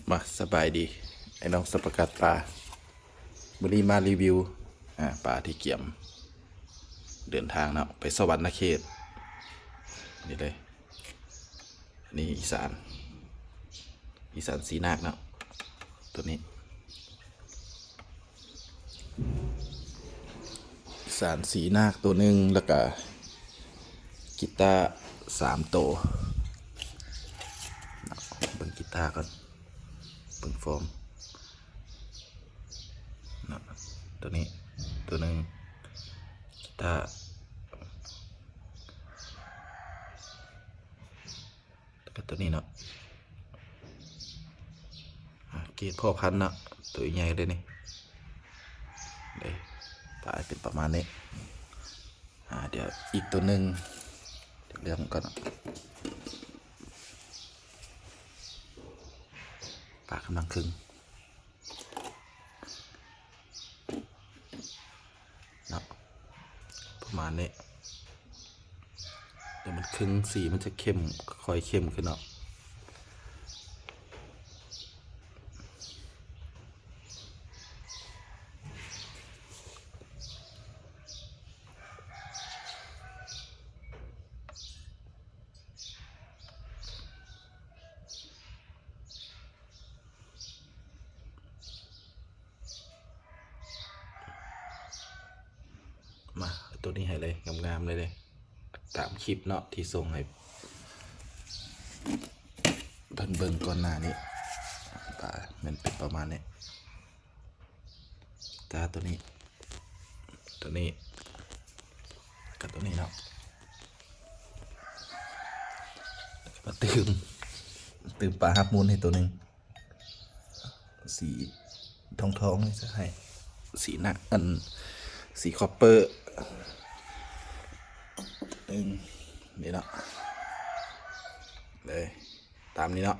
ມາ ສະບາຍດີ ໄອ້ນ້ອງສັບປະກັດປ່າ. ມື້ນີ້ມາຣີວິວ ອາ ປາທີ່ກຽມເດີນທາງເນາະ ໄປສະຫວັນນະເຂດ. ນີ້ເລີຍ ອັນນີ້ອີສານ ອີສານສີນາກເນາະ ໂຕນີ້ ສານສີນາກໂຕໜຶ່ງ ແລ້ວກະກີຕາສາມໂຕ. ເບິ່ງກີຕາກ່ອນ ເບິ່ງຟອມເນາະ ໂຕນີ້ໂຕໜຶ່ງ ກີຕາ ແລ້ວກໍໂຕນີ້ເນາະ ອາ ເກດພໍ່ພັນເນາະ ໂຕໃຫຍ່ເລີຍນີ້ ເດ້ ຕາຍເປັນປະມານນີ້. ອາ ດຽວອີກໂຕໜຶ່ງ ດຽວເລືອກມັນກ່ອນເນາະ ປາກຳລັງຄຶງ ເນາະ ປະມານນີ້ ດຽວມັນຄຶງ ສີມັນຈະເຂັ້ມ ຄ່ອຍເຂັ້ມຂຶ້ນເນາະ. ມາ ເອົາໂຕນີ້ໃຫ້ເລີຍ ງາມໆເລີຍເດ້ ຕາມຄລິບເນາະ ທີ່ສົ່ງໃຫ້ເພິ່ນເບິ່ງກ່ອນໜ້ານີ້ ປາ ແມ່ນເປັນປະມານນີ້ ຕາໂຕນີ້ ໂຕນີ້ ກັບໂຕນີ້ເນາະ ແລ້ວກໍມາຕື່ມ ຕື່ມປາຮັບມູນໃຫ້ໂຕໜຶ່ງ. ສີທອງໆ ນີ້ຈະໃຫ້ສີໜ້າ ອັນ ສີຄອບເປີ ອືມ ນີ້ເນາະ ເລີຍ ຕາມນີ້ເນາະ